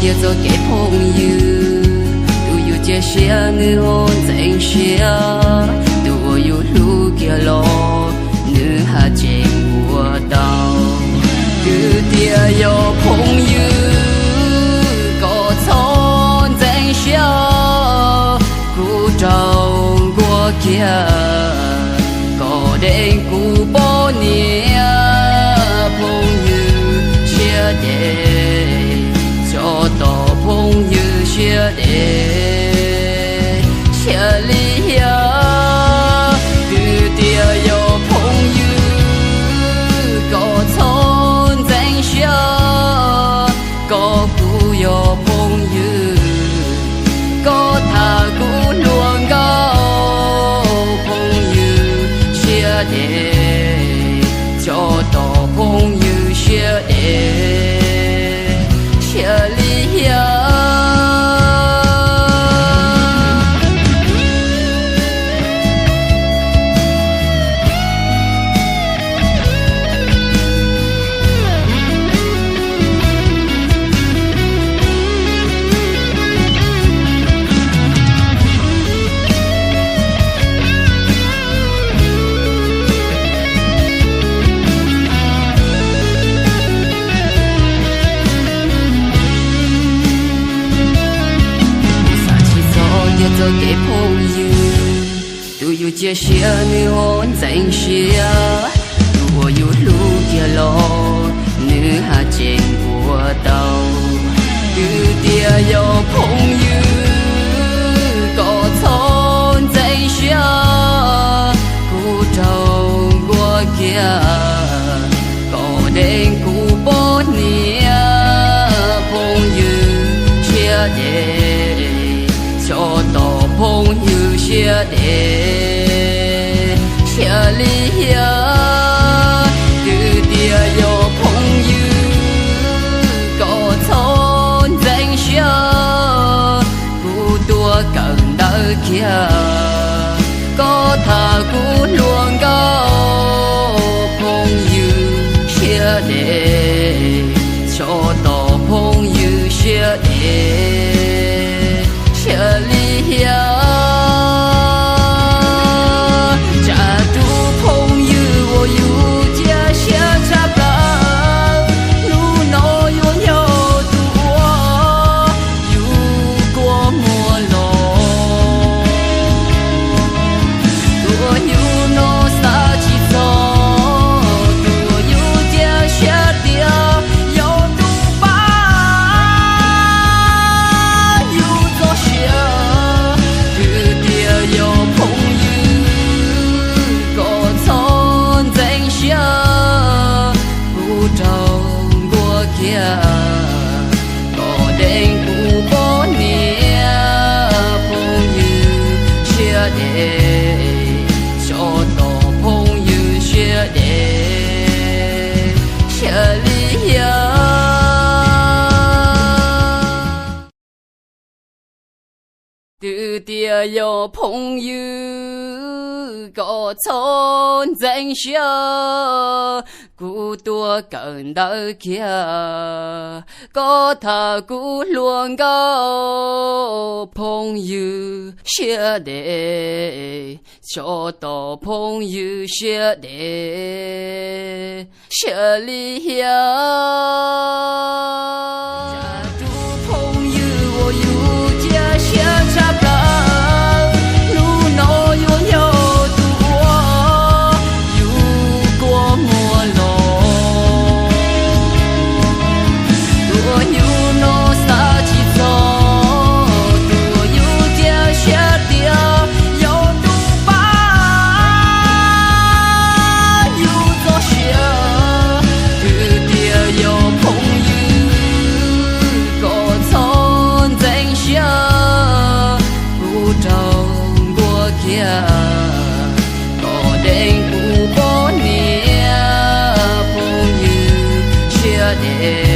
Yog txoj kev phooj ywg, tus yus cia siab nws ho ntxeev siab, tus uas yus hlub kiag los nws haj tseem ua tau. Twb tias yog phooj ywg, koj txhob ntxeev siab, kuv raug nkuaj kiag, koj deev kuv poj niam. Phooj ywg siab dej, tso tos phooj ywg siab dej, siab li hiam. Twb tias yog phooj ywg, koj txhob ntxeev siab, koj kuj yog phooj ywg, koj tham kuv hluas nkauj. Phooj ywg siab dej, tso tos phooj ywg siab dej, siab li hiam. Xav tsis txog tias txoj kev phooj ywg, tus yus cia siab nws ho ntxeev siab, tus uas yus hlub kiag los nws haj tseem ua tau. Twb tias yog phooj ywg, koj txhob ntxeev siab, kuv raug nkuaj kiag, koj deev kuv poj niam. Phooj ywg siab dej, tso tos phooj ywg siab dej, siab li hiam. Twb tias yog phooj ywg, koj txhob ntxeev siab, kuv tuaj kawm ntawv kiag, koj tham kuv hluas nkauj. Phooj ywg siab dej, tso tos phooj ywg siab dej, siab li hiam. Tsam tus phooj ywg uas yus cia siab tshaj plaws, hnub no yuav yog tus uas yus kua muag los. Tus uas yus no xav tsis txog, tus uas yus cia siab tias yog tus pab yus txoj sia. Twb tias yog phooj ywg, koj txhob ntxeev siab, kuv raug nkuaj kiag, koj deev kuv poj niam. Phooj ywg siab dej, tso tos phooj ywg siab dej, siab li hiam. Twb tias yog phooj ywg, koj txhob ntxeev siab, kuv tuaj kawm ntawv kiag, koj tham kuv hluas nkauj. Phooj ywg siab dej, tso tos phooj ywg siab dej, siab li hiam. Tsam tus phooj ywg uas yus cia siab tshaj plaws, hnub no yuav yog tus uas yus kua muag los. Tus uas yus no xav tsis txog, tus uas yus cia siab tias yog tus pab yus txoj sia. Twb tias yog phooj ywg, koj txhob ntxeev siab, kuv raug nkuaj kiag, koj deev kuv poj niam. Phooj ywg siab dej,